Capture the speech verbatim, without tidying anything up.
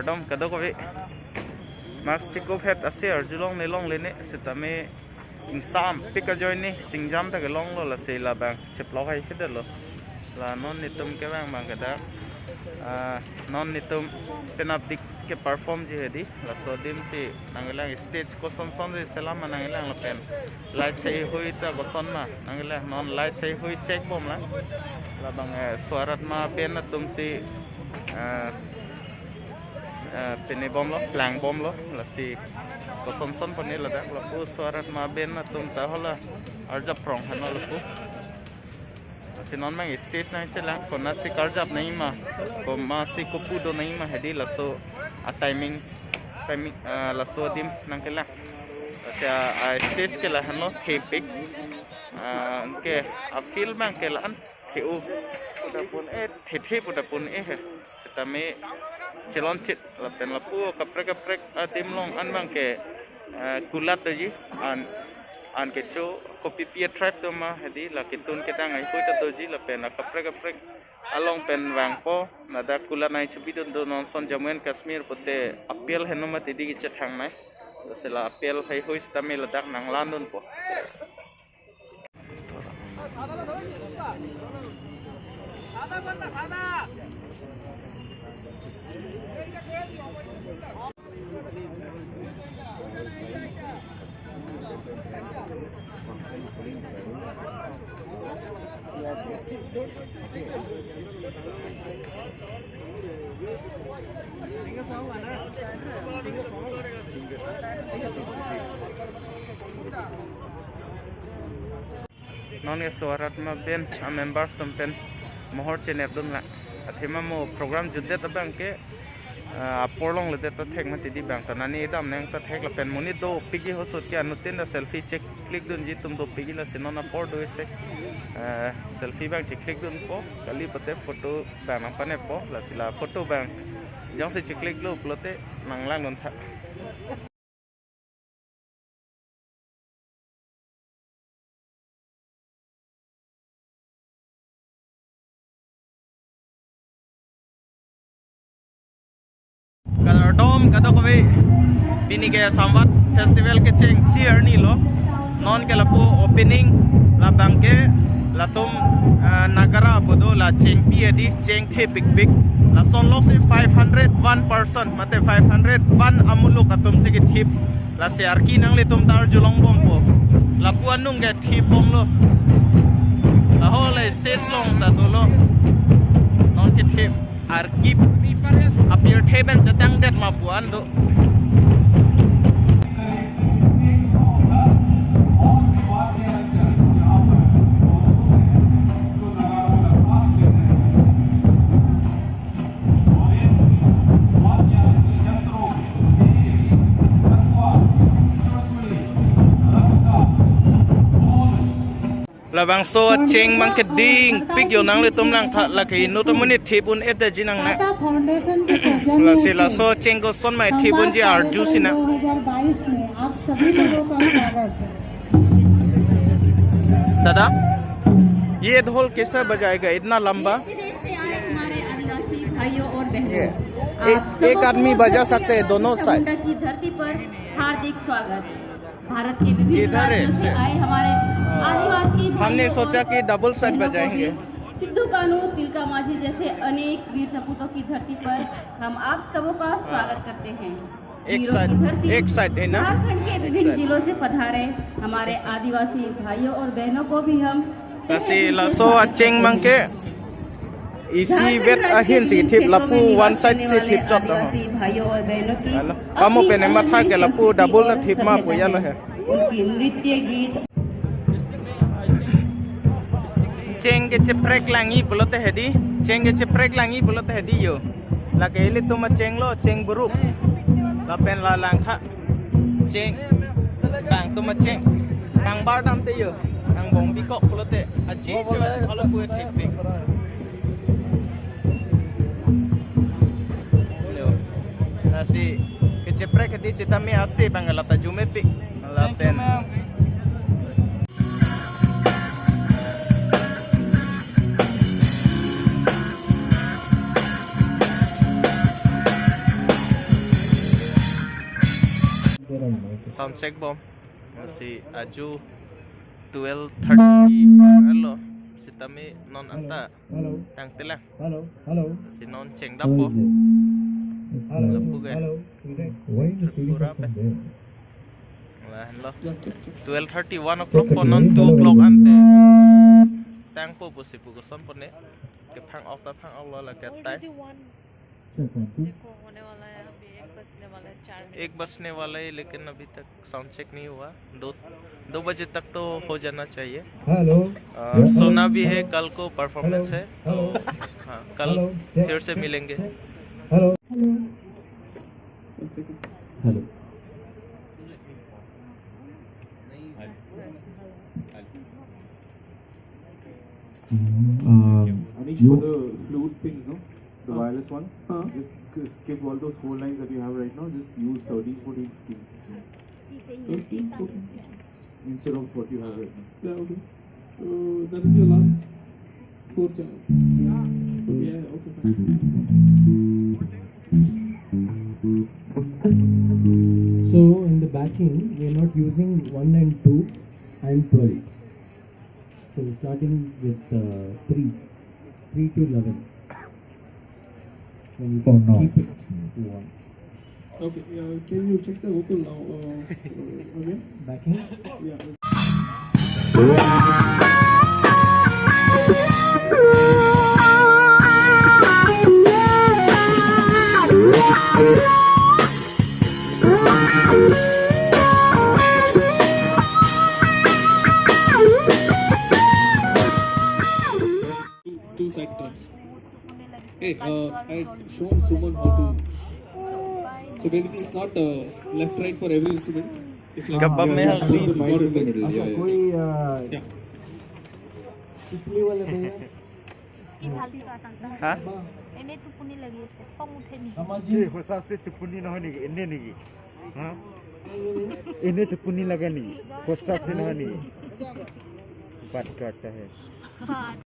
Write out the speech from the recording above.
Dom kadokave. Mask chikuphet ase arjulongle longle ne sitame ingsampik ajoine singjam ta kelonglo lasi labang cheplok hai kedetlo. La non netum kevang abang ke dak, ah, non netum penapdik ke-perform ji hedi. Laso adim si nangkelang stage kosonson si selam nangkelang lapen light heihui ta koson ma nangkelang, non light heihui check bomlang. Labang, eh, Swarat ma band atum si, eh, eh, pini bomlo, lang bomlo, lasi kosonson poni ladak lapu Swarat ma band atum ta hala arjap prong hano lapu. Lasi non mang stage nangchelang, konatsi karjap nangji ma, komatsi kopu do nangji ma hedi laso a-timing, timing, eh, laso adim nangkelang. Lasi a-stage ke la-anlo thepik, ah, ke a-field abang ke la-an the-o pu ta pon-e, thethe pu ta pon-e he. Sitame chelonchit lapen lapu kaprek kaprek adim along an abang ke, eh, kulat doji, an, an kecho kopipi a-tribe do ma hedi la ketun kedang heihui ta doji lapen la kaprek kaprek along pen vangpo, ladak kulat nangchebidun do non ason Jammu and Kashmir pute apel heno mati di kechethangnei. Lasi la apel heihui sitame ladak nanglandunpo. Non ke Swarat ma band a-members atum pen mohor chenep dunlang. Athema mo program jutdet abang ke, ah, apor longledet ta thek mati di abang ta nani edam nang ta thek lapen monit dopikji hosot ke anuttin ta selfie che-click dunji atum dopikji lasi non apor do isi, eh, selfie abang che-click dunpo kali pute photo abang nangpaneppo lasi la photo abang jongsi che-click lo pulote nanglangdun tha. Kardom kadokave, pini ke Samvat Festival kechengsi arni lo. Non ke lapu opening, labang ke latum, ah, Nagara pu do la chengpi hedi, cheng thepikpik. Lason lok si five hundred one person, mate five hundred one amuluk atum si kethip. Lasi arki nanglitum ta arjulong bompo. Lapu anung ke thip bomlo. Laho le stage along ta dolo. Non kethip arki apirthe pen chetangdet ma pu an do. Labangso cheng abang ke dingpik yo, nanglitum langtha, lake inut amonit thip un-edetji nangne. Tata Foundation ke sajan lasi laso cheng koson mai thip unji arju sina. दो हज़ार बाईस में आप सभी लोगों का स्वागत है। दादा, ये ढोल कैसा बजाएगा इतना लंबा? देश विदेश से आए हमारे आदिवासी भाइयों और बहनों, ये, आप एक, एक सबों आदमी को बजा धरती सकते हैं, अम्मा दोनों बिरसा side। मुंडा की धरती पर हार्दिक स्वागत। भारत के विभिन्न इधर है राज्यों से से। आए हमारे हाँ। आदिवासी हमने भाइयों सोचा और कि double side बहनों को बजाएंगे। भी सिद्धू कान्हू, तिलका मांझी जैसे अनेक वीर सपूतों की धरती पर हम आप सबों का स्वागत करते हैं। एक वीरों की side, धरती एक side है ना? झारखंड के एक विभिन्न side। जिलों से पधारे हमारे आदिवासी भाइयों और बहनों को भी हम तहे दिल से स्वागत करते हैं। Lasi laso acheng abang ke isi vet ahin si thip, lapu one side si thip chot lo. Alo, pamo pen ematha ke lapu double ta thip ma pu ya lo he. Cheng kecheprek langji pulote hedi, cheng kecheprek langji pulote hedi yo. Lake ilitum acheng lo, cheng burup. Lapen la langtha. Cheng. Bang atum acheng. Bang bar damte yo. Nang bong bikok pulote. Aji che alo pu thekpik. Yo. Lasi kecheprek hedi sitame ase abang la ta arjumepik. Thank you, lapen ma'am. Sound check bom. Lasi aju twelve thirty alo. Sitame non anta Hello. Tangtelang. Hello. Hello. Si non chengdap po. Hello. Lapu ke. Hello. Why is the feeling Pura of pe. There? Lah, lo. Twelve thirty, one o'clock po non two o'clock ante. Tang po pusi pu koson po ne. Kephang-ok ta phang-ok lo la ke tai. Already one. देखो, होने वाला है, अभी एक बजने वाला है, चार मिनट। एक बजने वाला है, लेकिन अभी तक साउंड चेक नहीं हुआ। दो, दो बजे तक तो हो जाना चाहिए। हेलो। अ, या, सोना हेलो, भी है, हेलो। कल को परफॉर्मेंस हेलो, है, तो, हेलो। हाँ, कल हेलो, चेक, फिर से चेक, मिलेंगे। Check. Hello. Hello. Hello. Mm, um, Anish, you for the flute things, no? The Huh? Wireless ones? Huh? Just sk- skip all those four lines that you have right now. Just use thirteen, fourteen, fifteen, sixteen. Thirteen, fourteen. Instead of what you have right now. Yeah, okay. Uh, that will be the last four channels. Yeah, okay, fine. So in the backing, we are not using one and two and twelve. So we're starting with uh, three, three to eleven. And you For can now. Keep it if you want. Okay, uh, can you check the vocal now, uh, uh, again? Backing? Yeah. Two, two side drums. Hey, uh, I had shown Suman how to. So basically, it's not uh, left right for every instrument. It's like Gabam mein haldi. The mics in the middle. Yeah, yeah. कोई, uh, Yeah. पिछली वाले भैया। কি ভালদৰে কথা। হা? এনে টোপনি লাগি আছে, খং উঠে নেকি? কি সঁচা আছে, টোপনি নহয় নেকি? এনে নেকি? হা? এনে টোপনি লাগে নেকি? সঁচা আছে নহয় নেকি? বাত কাৰ্তা হে। বাত